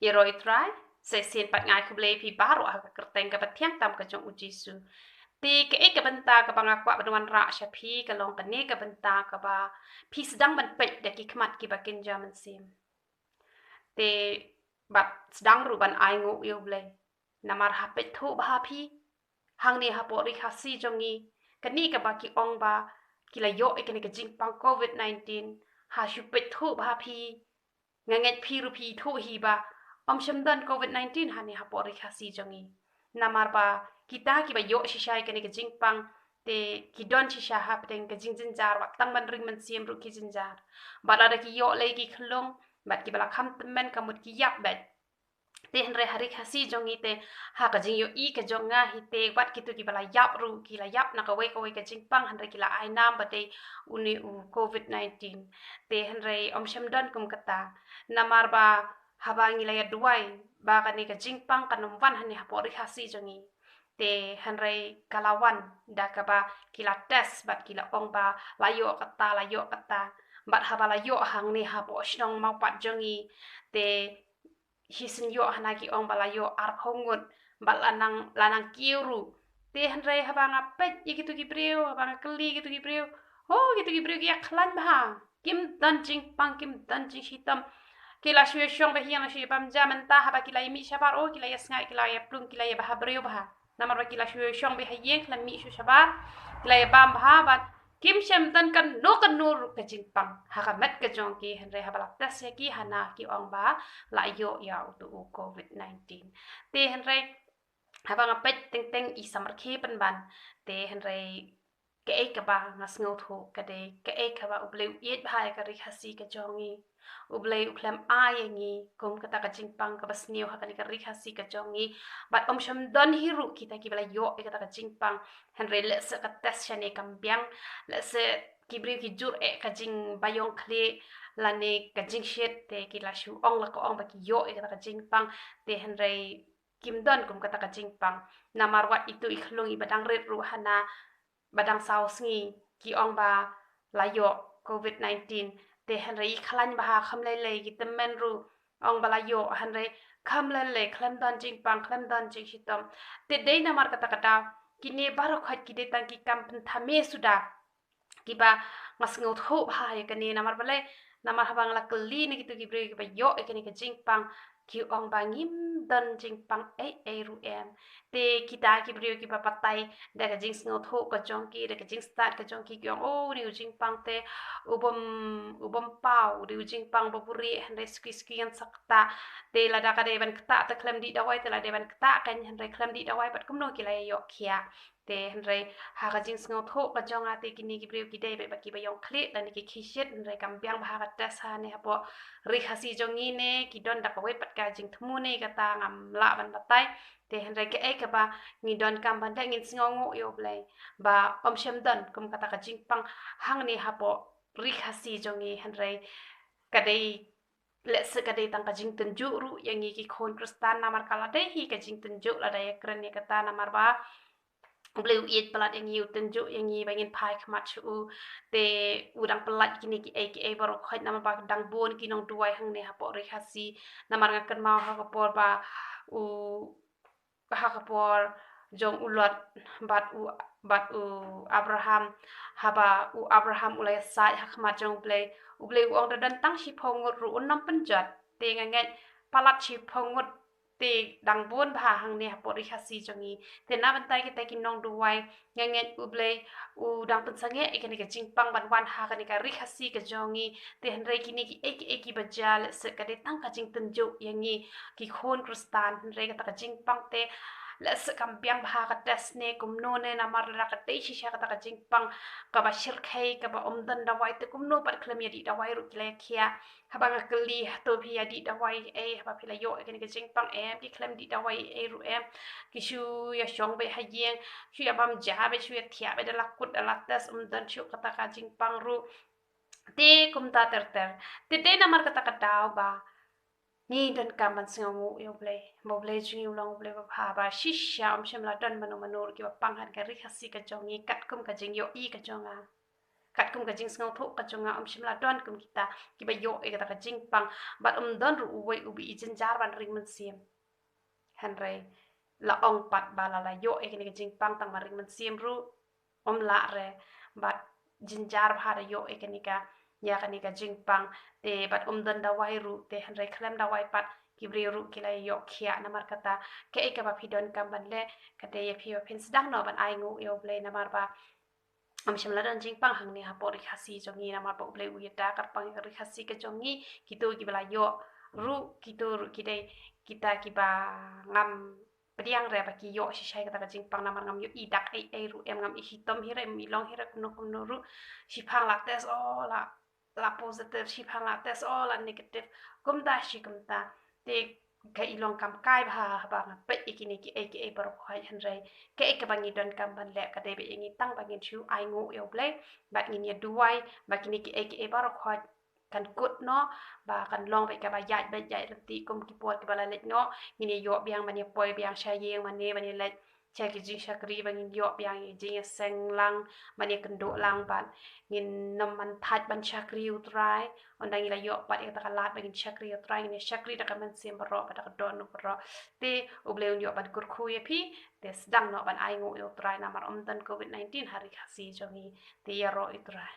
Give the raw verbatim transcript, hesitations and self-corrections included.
Ïaroh ïa u Trai. Sa shisien pat nga ai khublei ïa phi baroh ha ka kyrteng kaba thiang tam ka jong u Jisu. Te kaei ka bynta kaba nga kwah ban wanrah sha phi ka long kane ka bynta kaba phi sdang ban peit da ki khmat kiba kynja mynsiem. Te bad sdang ruh ban ainguh ïa u Blei. Namar ha peit thuh bha phi hangne hapoh ri Khasi jong ngi, kane kaba ki ong ba ki la ïoh ïa kane ka jingpang covid nineteen, ha shu peit thuh bha phi. Nga ngeit phi ruh phi thuh hi ba ym shym don covid nineteen hangne hapoh ri Khasi jong ngi. Namar ba kita kiba ïoh shisha ïa kane ka jingpang te ki don shisha hapdeng ka jingjynjar, wat tang ban ring mynsiem ruh ki jynjar. Bad lada ki ïoh lei ki khlung bad kiba la kham tymmen ka mut ki ïap beit. Te hynrei ha ri Khasi jong ngi te, ha ka jingïohi ka jong nga hi te, wat kito kiba la ïap ruh ki la ïap na kawei kawei ka jingpang, hynrei ki la ai nam ba dei une u covid nineteen. Te hynrei ym shym don kum kata. Namar ba haba ngi la ïa duwai ba kane ka jingpang kan ym wan hangne hapoh ri Khasi jong ngi, te hynrei ka la wan da kaba ki la test bad ki la ong ba la ïoh kata, la ïoh kata. Bad haba la ïoh hangne hapoh shnong Mawpat jong ngi, te shisien ïoh hana ki ong ba la ïoh arphew ngut, bad la nang, la nang kiew ruh. Te hynrei haba nga peit ïa kito ki briew, haba nga kylli ïa kito ki briew, oh, kito ki briew ki ïakhlaiñ bha. Kim don jingpang, kim don jingshitom. Ki la shu ïashong beit ha ïing, la shu ïa bam ja mynta, haba ki la ïa mih shabar, oh, ki la ïa sngaid, ki la ïa plung, ki la ïa bha briew bha. Namar ba ki la shu ïashong beit ha ïing, la mih shu shabar, ki la ïa bam bha, bad kim shym don kano kano ruh ka jingpang ha ka met ka jong ki, hynrei haba la test ïa ki hana ki ong ba la ïoh ïa uto u covid nineteen. Te hynrei haba nga peit teng teng i samrkhie pynban, te hynrei kaei kaba nga sngewthuh ka dei kaei kaba U Blei u ïeit bha ïa ka ri Khasi ka jong ngi. U Blei u khlem ai ïa ngi kum kata ka jingpang kaba sniew ha kane ka ri Khasi ka jong ngi. Bad ym shym don hi ruh kita kiba la ïoh ïa kata ka jingpang. Hynrei lehse ka test shane kam biang, lehse ki briew ki jur eh ka jingbaïong khlieh lane ka jingshit, te ki la shu ong la ka ong ba ki ïoh ïa kata ka jingpang. Te hynrei kim don kum kata ka jingpang. Namar wat ito i khlung iba dang rit ruh hana, ba dang saw sngi, ki ong ba la ïoh covid nineteen. Te hynrei i khlaiñ bha, kham lei lei ki tymmen ruh ong ba la ïoh, hynrei kham lei lei, khlem don jingpang, khlem don jingshitom. Te dei namar kata ka daw kine baroh khoit ki dei tang ki kam pynthame suda kiba nga sngewthuh bha ïa kane. Namar balei? Namar haba nga la kylli na kito ki briew kiba ïoh ïa kane ka jingpang, ki ong ba ngim don jingpang ei ei ruh em. Te kita ki briew kiba batai da ka jingsngewthuh ka jong ki, da ka jingstad ka jong ki, ki ong, oh, une u jingpang te u bym, u bym paw, une u jingpang ba buhrieh, hynrei suki suki ngan sa ktah. Te lada ka dei ban ktah te khlem dih dawai, te lada dei ban ktah kan, hynrei khlem dih dawai bad kumno ki la ïoh khiah. Te hynrei ha ka jingsngewthuh ka jong nga te kine ki briew ki dei beit ba kiba ïong khlieh lane ki khie shit, hynrei kam biang bha ka test hangne hapoh ri Khasi jong ngi ne ki don da kawei pat ka jingthmu ne kata ngam lah ban batai. Te hynrei kaei kaba ngi donkam ban leh, ngin sngewnguh ïa U Blei ba ym shym don kum kata ka jingpang hangne hapoh ri Khasi jong ngi, hynrei ka dei, lehse ka dei tang ka jingtynjuh ruh ïa ngi ki khun Khristan, namar ka la dei hi ka jingtynjuh lada ïakren ïa kata, namar ba U Blei u ïeit palat ïa ngi, u tynjuh ïa ngi ba ngin phai khmat sha u. Te u dang pyllait kine kiei kiei baroh khoit, namar ba dang bun ki nongduwai hangne hapoh ri Khasi. Namar nga kynmaw ha ka por ba u, ha ka por jong u Lot bad u, bad u Abraham, haba u Abraham u la ïasaid ha khmat jong U Blei, U Blei u ong da don tang shiphew ngut ruh un ym pynjot. Te nga ngeit palat shiphew ngut te dang bun bha hangne hapoh ri Khasi jong ngi. Te na bynta kita ki nongduwai, nga ngeit U Blei u dang pynsangeh ïa kane ka jingpang ban wan ha kane ka ri Khasi ka jong ngi. Te hynrei kine kiei kiei kiba jia, lehse ka dei tang ka jingtynjuh ïa ngi ki khun Khristan, hynrei kata ka jingpang te lehse kam biang bha ka test ne kumno ne, namar lada ka dei shisha kata ka jingpang kaba shyrkhei, kaba ym don dawai, te kumno pat khlem ïa dih dawai ruh ki la ïa khiah. Haba nga kylli, hato phi ïa dih dawai ei haba phi la ïoh ïa kane ka jingpang? Em, ki khlem dih dawai ei ruh em. Ki shu ïa shong beit ha ïing, shu ïa bam ja beit, shu ïa thiah beit da la kut da la test, ym don shuh kata ka jingpang ruh. Te kumta ter ter. Te dei namar kata ka daw ba ngi donkam ban sngewnguh ïa U Blei, ba U Blei jong ngi u long U Blei babha, ba shisha ym shym la don mano mano ruh kiba pang ha ka ri Khasi ka jong ngi katkum ka jingïohi ka jong nga. Katkum ka jingsngewthuh ka jong nga, ym shym la don kum kita kiba ïoh ïa kata ka jingpang, bad ym don ruh uwei uba i jynjar ban ring mynsiem. Hynrei la ong pat ba la la ïoh ïa kane ka jingpang tang ba ring mynsiem ruh ym lah re, bad jynjar bha da ïoh ïa kane ka, ïa kane ka jingpang. Te bad ym don dawai ruh, te hynrei khlem dawai pat ki briew ruh ki la ïoh khiah. Namar kata, kaei kaba phi donkam ban leh ka dei ïa phi ba phin sdang noh ban ai nguh ïa U Blei, namar ba ym shym la don jingpang hangne hapoh Ri Khasi jong ngi, namar ba U Blei u ïada kyrpang ïa ka Ri Khasi ka jong ngi. Kito kiba la ïoh ruh, kito ruh ki dei kita kiba ngam pdiang re ba ki ïoh shisha ïa kata ka jingpang, namar ngam ïohi dak ei ei ruh em, ngam i shitom hi re, ngam i long hi re kumno kumno ruh. Shiphang la test, oh, la, la positive, shiphang la test, oh, la negative. Kumta shi kumta. Te ka i long kam kai bha haba nga peit ïa kine kiei kiei baroh khoit. Hynrei kaei kaba ngi donkam ban leh ka dei ba ïa ngi tang ba ngin shu ai nguh ïa U Blei, bad ngin ïa duwai ba kine kiei kiei baroh khoit kan kut noh, ba kan long beit kaba ïaid beit ïaid ryntih kum ki por kiba la leit noh. Ngin ïa ïoh biang ban ïa poi biang sha ïing mane, ban ïa leit sha ki jingshakri, ba ngin ïoh biang ïa jingïaseng lang, ban ïa kynduh lang, bad ngin nym man thait ban shakri U Trai. Ynda ngi la ïoh pat ïa kata ka lad ba ngin shakri U Trai, ngin ïa shakri da ka mynsiem baroh bad da ka dohnud baroh. Te U Blei un ïoh ban kyrkhu ïa phi. Te sdang noh ban ai nguh ïa U Trai, namar ym don covid nineteen ha Ri Khasi jong ngi. Te ïaroh ïa U Trai.